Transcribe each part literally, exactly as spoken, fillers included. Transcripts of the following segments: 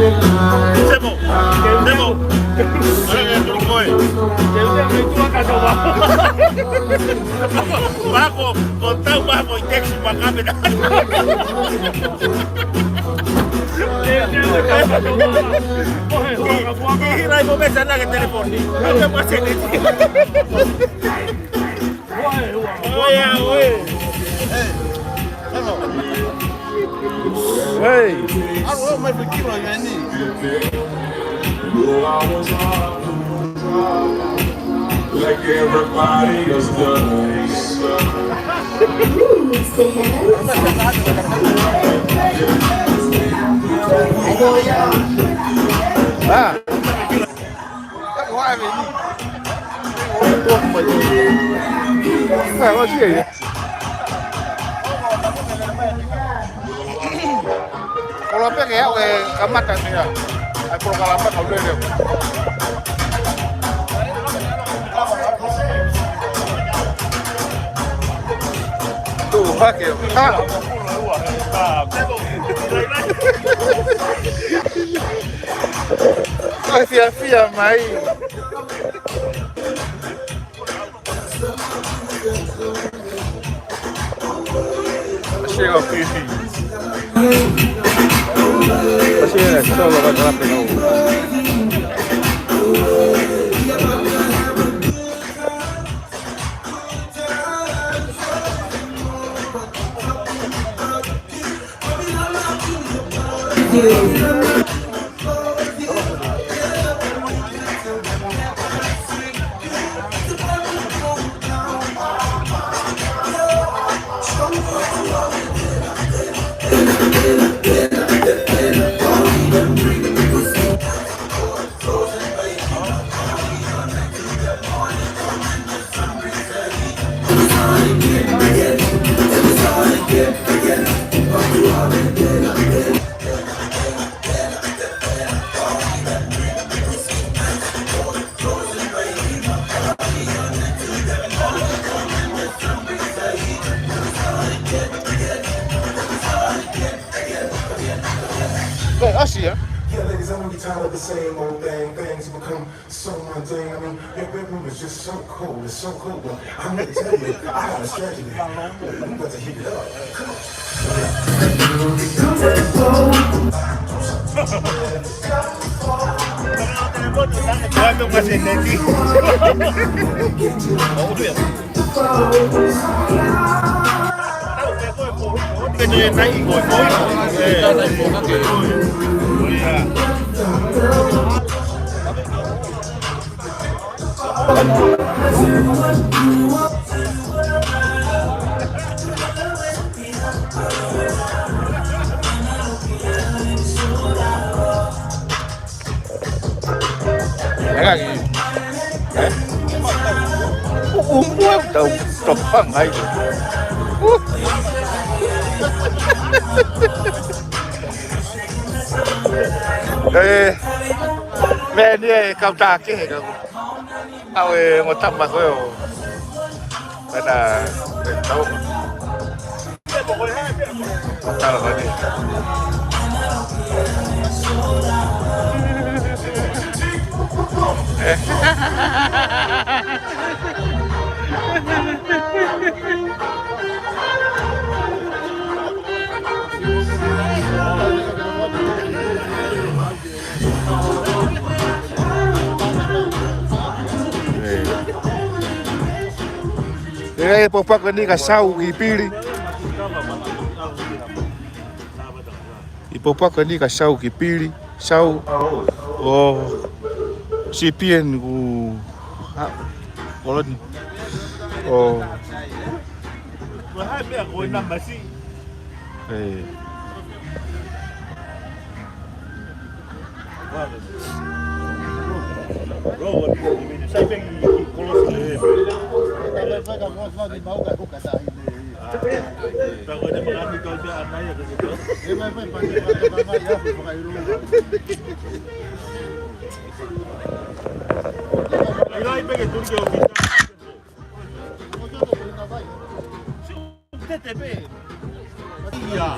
Semo, Semo. Ora ke tuli koe. Te u te me tua ka to va. Papo, ko tau papo i text makape na. Te u te me tua ka to va. Ohe, ohe, ohe. Ki, ki, ki, rai mo mesa na ke telefoni. Ka te pase ni. Oe, oe. Hey. Hey. Like everybody else does. Ah. Kolope ke au e kamata ni a. Ai polokalama ka ulele. Tuʻu hake. Ha. Ai fiafia mai. Asia ko Fisi. Asia solo ka kalape no. Hey, Asia. Yeah, ladies, I'm gonna be tired of the same old thing. Things become so mundane. I mean, your bedroom is just so cold. It's so cold. But I'm gonna tell you, I got a strategy. I'm about to heat it up. Come on. Ega ki. Eh? U, u, u, tau, tau pangai. Uh. Eh, meʻa ni e kau tā kehe ka. Au e mo tama ko e o. Pena, e tau. Tala ko eni. Eh? ʻE, ʻe pōpaki ni ka sau ki pili. ʻI pōpaki ni ka sau ki pili. Sau ʻo C P N ku, a, koloni. ʻO. ʻE. Tete pē. Ia.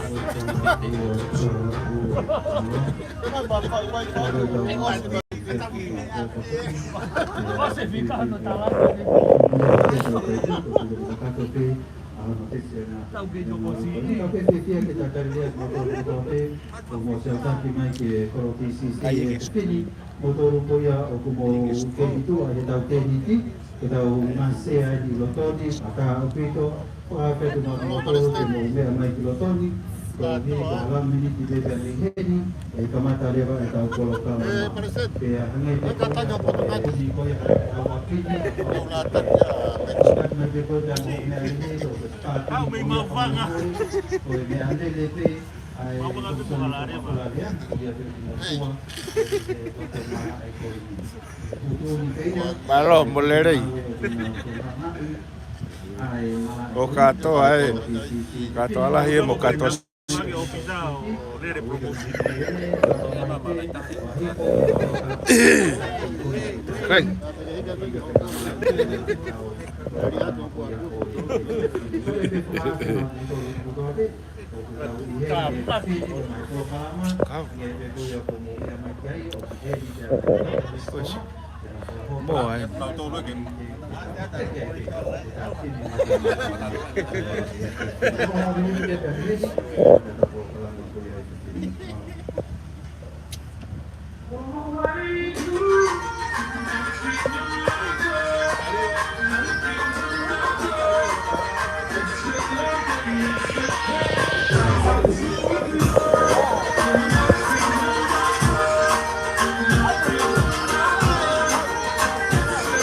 Tau ke joko si. Ka pehē ke tatali lea mo tolu kotoa pē, ʻo mou siaʻataki mai ki he kolo P C C ʻi he fefine, mo tolu ko ia ʻoku mou kei tuʻu ai he tau kehiti, ke tau masea ʻi loto ni, ʻa ka ʻaupito, ʻoku ou ʻoatu mo tolu ke mou meʻa mai ki loto ni, ko e hili ko e hala miniti pē pea mei heni, ʻe kamata leva ʻetau polokalama. Pea hangē pē ko ia, ʻe hili ko ia ʻetau ʻapi ni, ʻo tataki mai pē ko ia mou meʻa lelei, ʻo Au mei Maufaga. Mālō mo lelei. ʻO kātoa ē. Kātoa lahi ē mo kātoa. Kai. Kau. Mo ai.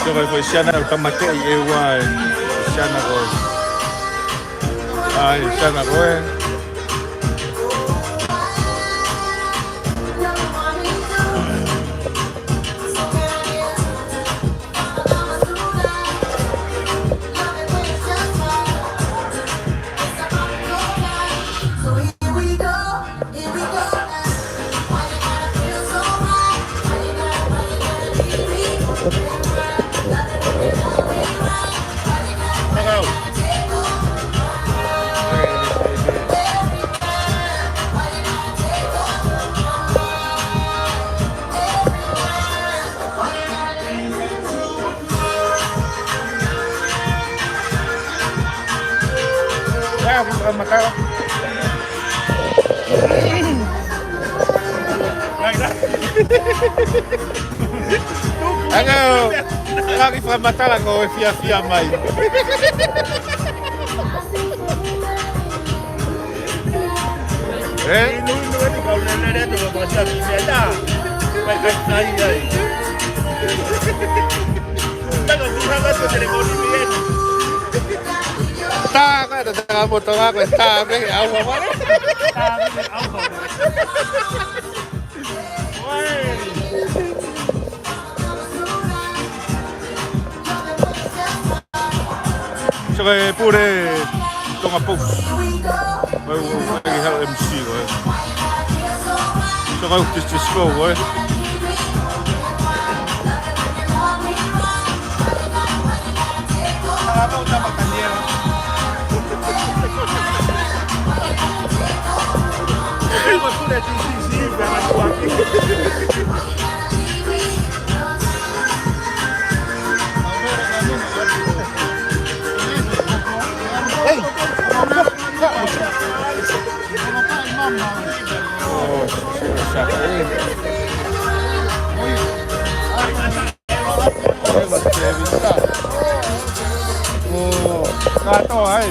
Sio ko e foʻi siana ʻoku tāmateʻi ʻe ua ē. Siana ko ē. ʻAi, siana ko ē. Anga, anga ki fakamatala ko e fiafia mai. Ē? Inu, inu, inu, kau lele, lele, tu, kau siapi, siapi, ā. Mai, kai, kai, ai. Taka, tu, hanga, tu, telefoni, ni, ē. Tā, ko e tā, tā, moto, ko e tā, me, au, au, au. Tā, me, au, au. Oi. Sio ko e pule Tonga Post. Oi, oi, oi, ʻi he M C ko ē. Sio ko e Disco ko ē. Kātoa ai.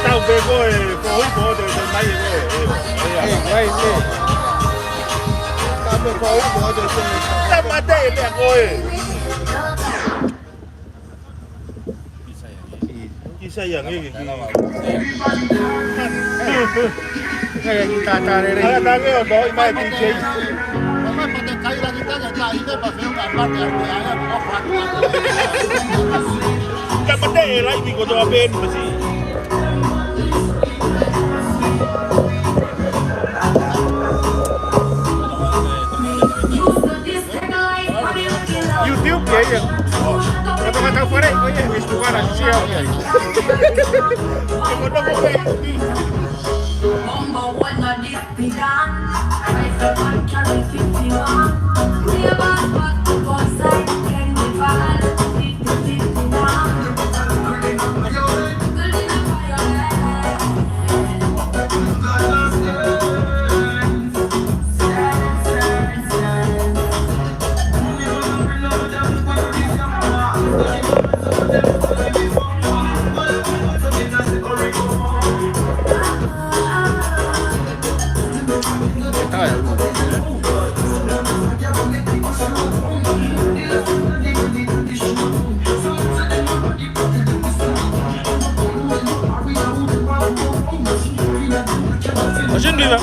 Tau pē ko e, ko e, ko e, ko e, ko e, ko e, ko e. Ē, mai, ē. Tau pē ko e, ko e, ko e, ko e. Tāmateʻi e meʻa ko ē. Ki sai ange, ki. Ē, ki tātā lelei. Ala tange o no, i mai P J. Tāmateʻi E laivi kotoa pē eni masi. YouTube ia, ia. Kotoa ka tau fare, ko ia, Facebook ana, share ia. Kotoa ko e. Ocean River.